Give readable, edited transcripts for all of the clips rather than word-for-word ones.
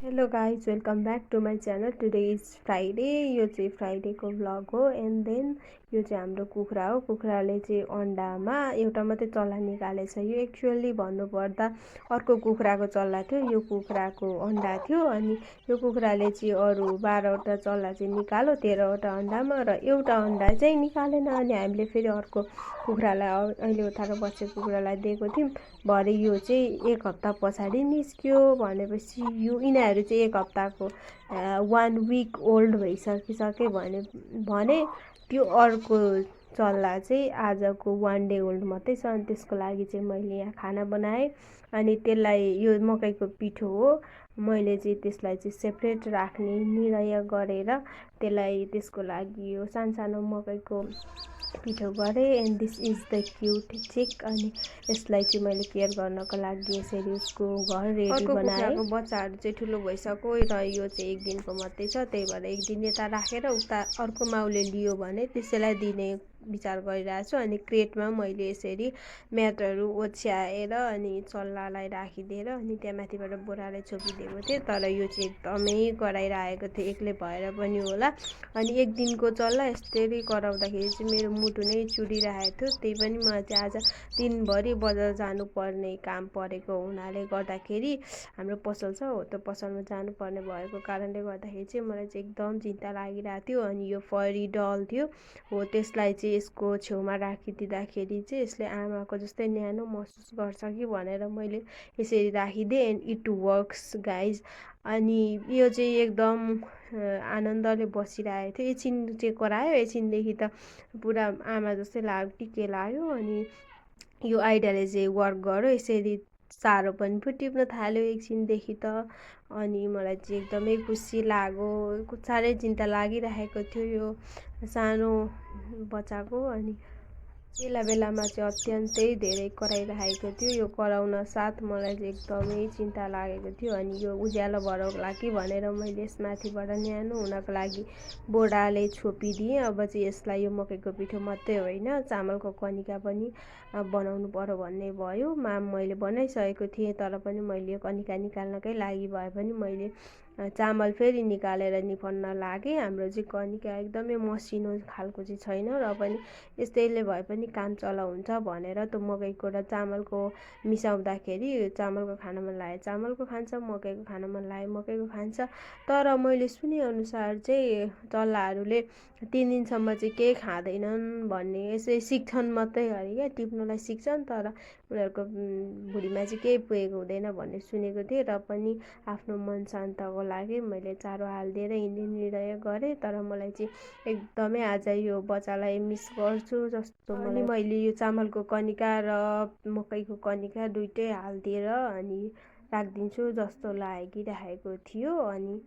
Hello guys welcome back to my channel. Today is Friday. यो चाहिँ फ्राइडेको vlog हो। एन्ड देन यो चाहिँ हाम्रो कुखुरा हो। कुखुराले चाहिँ अन्डामा एउटा मात्रै चल्ला निकालेछ। यो एक्चुअली भन्नुपर्दा अर्को कुखुराको चल्ला थियो, यो कुखुराको अन्डा थियो। अनि यो कुखुराले चाहिँ अरू 12वटा चल्ला चाहिँ निकाल्यो 13वटा अन्डामा, र एउटा अन्डा चाहिँ निकालेन। अनि हामीले फेरि अर्को कुखुरालाई, अहिले उठाएर बसेको कुखुरालाई दिएको थियौँ। भरे यो चाहिँ 1 हप्ता पछाडि निस्क्यो। भनेपछि यिनीहरू चाहिँ 1 हप्ताको 1 विक ओल्ड भइसकिसके भने त्यो अर्को चल्ला चाहिँ आजको 1 डे ओल्ड मात्रै छ। अनि त्यसको लागि चाहिँ मैले यहाँ खाना बनाएँ। अनि त्यसलाई, यो मकैको पिठो हो, मैले चाहिँ त्यसलाई चाहिँ सेपरेट राख्ने निर्णय गरेर त्यसलाई, त्यसको लागि यो सानो मकैको पिठो गरेँ। And this is the cute चिक। अनि यसलाई चाहिँ मैले केयर गर्नको लागि यसरी उसको घर रेडी बनाएँ। अर्को बच्चाहरू चाहिँ ठुलो भइसक्यो र यो चाहिँ 1 दिनको मात्रै छ। त्यही भएर 1 दिन यता राखेर उता अर्को माउले लियो भने त्यसैलाई दिने विचार गरिरहेको छु। अनि क्रेटमा मैले यसरी म्याटहरू ओछ्याएर अनि चल्लालाई राखिदिएर अनि त्यहाँ माथिबाट बोराले छोपिदिएको थिएँ। तर यो चाहिँ एकदमै कराइरहेको थियो, एक्लै भएर पनि होला। अनि 1 दिनको चल्ला यसरी कराउँदाखेरि चाहिँ मेरो मुटु नै चुडिरहेको थियो। त्यही पनि मलाई चाहिँ आज दिनभरि बजार जानुपर्ने काम परेको हुनाले गर्दाखेरि, हाम्रो पसल छ हो, त्यो पसलमा जानुपर्ने भएको कारणले गर्दाखेरि चाहिँ मलाई चाहिँ एकदम चिन्ता लागिरहेको थियो। अनि यो फरी डल थियो हो, त्यसलाई चाहिँ यसको छेउमा राखिदिँदाखेरि चाहिँ यसले आमाको जस्तै न्यानो महसुस गर्छ कि भनेर मैले यसरी राखिदिएँ। And it works guys. अनि यो चाहिँ एकदम आनन्दले बसिरहेको थियो। एकछिन चाहिँ करायो, एकछिनदेखि त पुरा आमा जस्तै टिके लाग्यो। अनि यो आइडियाले चाहिँ वर्क गर्यो। यसरी साह्रो पनि पो टिप्न थाल्यो एकछिनदेखि त। अनि मलाई चाहिँ एकदमै खुसी लाग्यो। साह्रै चिन्ता लागिरहेको थियो यो सानो बच्चाको। अनि बेलामा चाहिँ अत्यन्तै धेरै कराइरहेको थियो। यो कराउन साथ मलाई चाहिँ एकदमै चिन्ता लागेको थियो। अनि यो उज्यालो भरौँला कि भनेर मैले यसमाथिबाट न्यानो हुनको लागि बोराले छोपिदिएँ। अब चाहिँ यसलाई यो मकैको पिठो मात्रै होइन, चामलको कनिका पनि बनाउनु पर्यो भन्ने भयो। मैले बनाइसकेको थिएँ, तर पनि मैले यो कनिका निकाल्नकै लागि भए पनि मैले चामल फेरि निकालेर निफन्न लागेँ। हाम्रो चाहिँ कनिका एकदमै मसिनो खालको चाहिँ छैन, र पनि यस्तैले भए पनि काम चलाउँछ भनेर त्यो मकैको र चामलको मिसाउँदाखेरि चामलको खान मन लाग्यो चामलको खान्छ, मकैको खान मन लाग्यो मकैको खान्छ। तर मैले सुनेअनुसार चाहिँ चल्लाहरूले 3 दिनसम्म चाहिँ केही खाँदैनन् भन्ने, यसै सिक्छन् मात्रै अरे क्या, टिप्नलाई सिक्छन्, तर उनीहरूको भुँडीमा चाहिँ केही पुगेको हुँदैन भन्ने सुनेको थिएँ। र पनि आफ्नो मन शान्तको लागि मैले चारो हालिदिएर हिँड्ने निर्णय गरेँ। तर मलाई चाहिँ एकदमै आज यो बच्चालाई मिस गर्छु जस्तो मलाई। मैले यो चामलको कनिका र मकैको कनिका दुइटै हालिदिएर अनि राखिदिन्छु जस्तो लागिरहेको थियो। अनि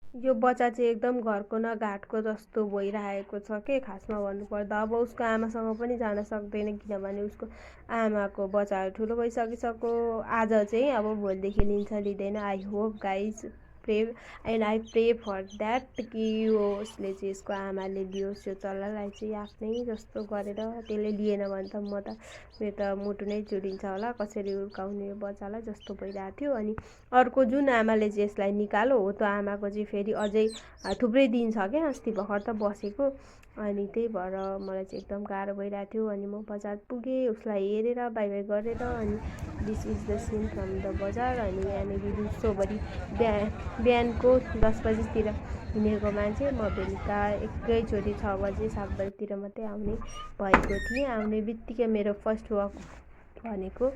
यो बच्चा चाहिँ एकदम घरको न घाटको जस्तो भइरहेको छ के खासमा भन्नुपर्दा। अब उसको आमासँग पनि जान सक्दैन, किनभने उसको आमाको बच्चाहरू ठुलो भइसकिसक्यो। आज चाहिँ अब भोलिदेखि लिन्छ लिँदैन, I hope guys pray and I pray for that कि उसले चाहिँ यसको आमाले लियोस् यो चल्लालाई चाहिँ आफ्नै जस्तो गरेर। त्यसले लिएन भने त मेरो त मुटु नै चुडिन्छ होला, कसरी हुर्काउने यो बच्चालाई जस्तो भइरहेको थियो। अनि अर्को जुन आमाले चाहिँ यसलाई निकाल्यो हो, त्यो आमाको चाहिँ फेरि अझै थुप्रै दिन छ क्या, अस्ति भर्खर त बसेको। अनि त्यही भएर मलाई चाहिँ एकदम गाह्रो भइरहेको थियो। अनि म बजार पुगेँ उसलाई हेरेर बाई बाई गरेर। अनि this is the seen from the बजार। अनि यहाँनिर दिउँसोभरि बिहानको 10 बजीतिर हिँडेको मान्छे म बेलुका एकैचोटि 6 बजी 7 बजीतिर मात्रै आउने भएको थिएँ। आउने बित्तिकै मेरो फर्स्ट वक भनेको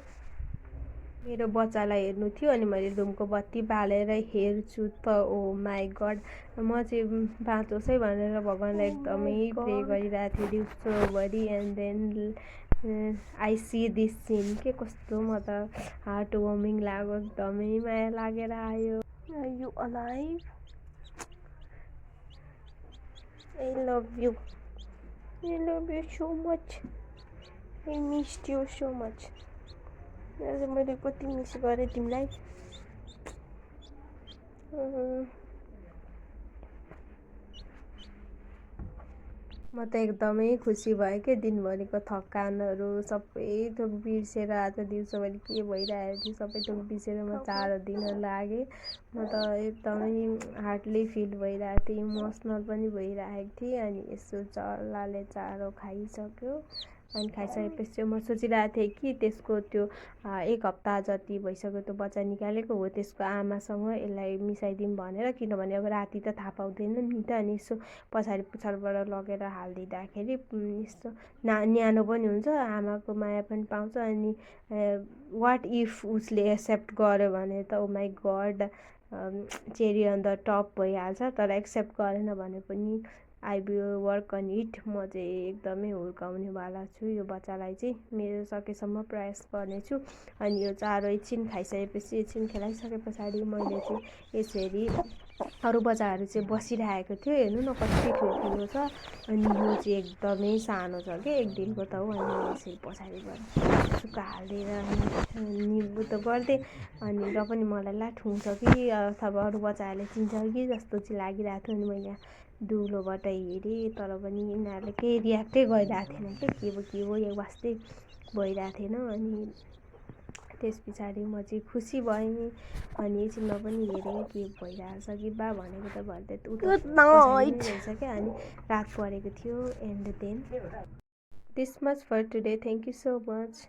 मेरो बच्चालाई हेर्नु थियो। अनि मैले रुमको बत्ती बालेर हेर्छु त ओ माई गड, म चाहिँ बाँचोस् है भनेर भगवान्लाई एकदमै प्रे गरिरहेको थिएँ दिउँसोभरि। And then I see this scene के कस्तो, म त हार्ट वार्मिङ लाग्यो, एकदमै माया लागेर आयो। You alive, I love you so much, I missed you so much. आज मैले कति मिस गरेँ तिमीलाई। म त एकदमै खुसी भएँ कि दिनभरिको थकानहरू सबै थोक बिर्सेर आज दिउँसोभरि के भइरहेको थियो सबै थोक बिर्सेर म चारो दिन लागेँ। म त एकदमै हार्डली फिल भइरहेको थियो, इमोसनल पनि भइरहेको थिएँ। अनि यसो चल्लाले चारो खाइसक्यो। अनि खाइसकेपछि चाहिँ म सोचिरहेको थिएँ कि त्यसको त्यो 1 हप्ता जति भइसक्यो त्यो बच्चा निकालेको हो, त्यसको आमासँग यसलाई मिसाइदिउँ भनेर। किनभने अब राति त थाहा पाउँदैन नि त। अनि यसो पछाडि पुछाडिबाट लगेर हालिदिँदाखेरि यस्तो न्यानो पनि हुन्छ, आमाको माया पनि पाउँछ। अनि वाट इफ उसले एक्सेप्ट गर्यो भने त oh my God, cherry on the top भइहाल्छ। तर एक्सेप्ट गरेन भने पनि I will work on it. म चाहिँ एकदमै हुर्काउनेवाला छु यो बच्चालाई चाहिँ, मेरो सकेसम्म प्रयास गर्नेछु। अनि यो चारो एकछिन खाइसकेपछि एकछिन खेलाइसके पछाडि मैले चाहिँ यसरी अरू बच्चाहरू चाहिँ बसिरहेको थियो, हेर्नु न कति ठुल्ठुलो छ। अनि यो चाहिँ एकदमै सानो छ कि 1 दिनको त हो। अनि मैले यसरी पछाडिबाट सुक्खा हालिदिएर निबु त गरिदिएँ। अनि र पनि मलाई ला ठुङ्छ कि अथवा अरू बच्चाहरूले चिन्छ कि जस्तो चाहिँ लागिरहेको थियो। अनि मैले दुलोबाट हेरेँ तर पनि यिनीहरूले केही रियाक्टै गरिरहेको थिएन कि के हो यो वास्तै भइरहेको थिएन। अनि त्यस पछाडि म चाहिँ खुसी भएँ। अनि एकछिनमा पनि हेरेँ के भइरहेछ कि बा भनेको त भरे त उता पछाडि नै रहेछ क्या। अनि रात परेको थियो। And then this much for today, thank you so much.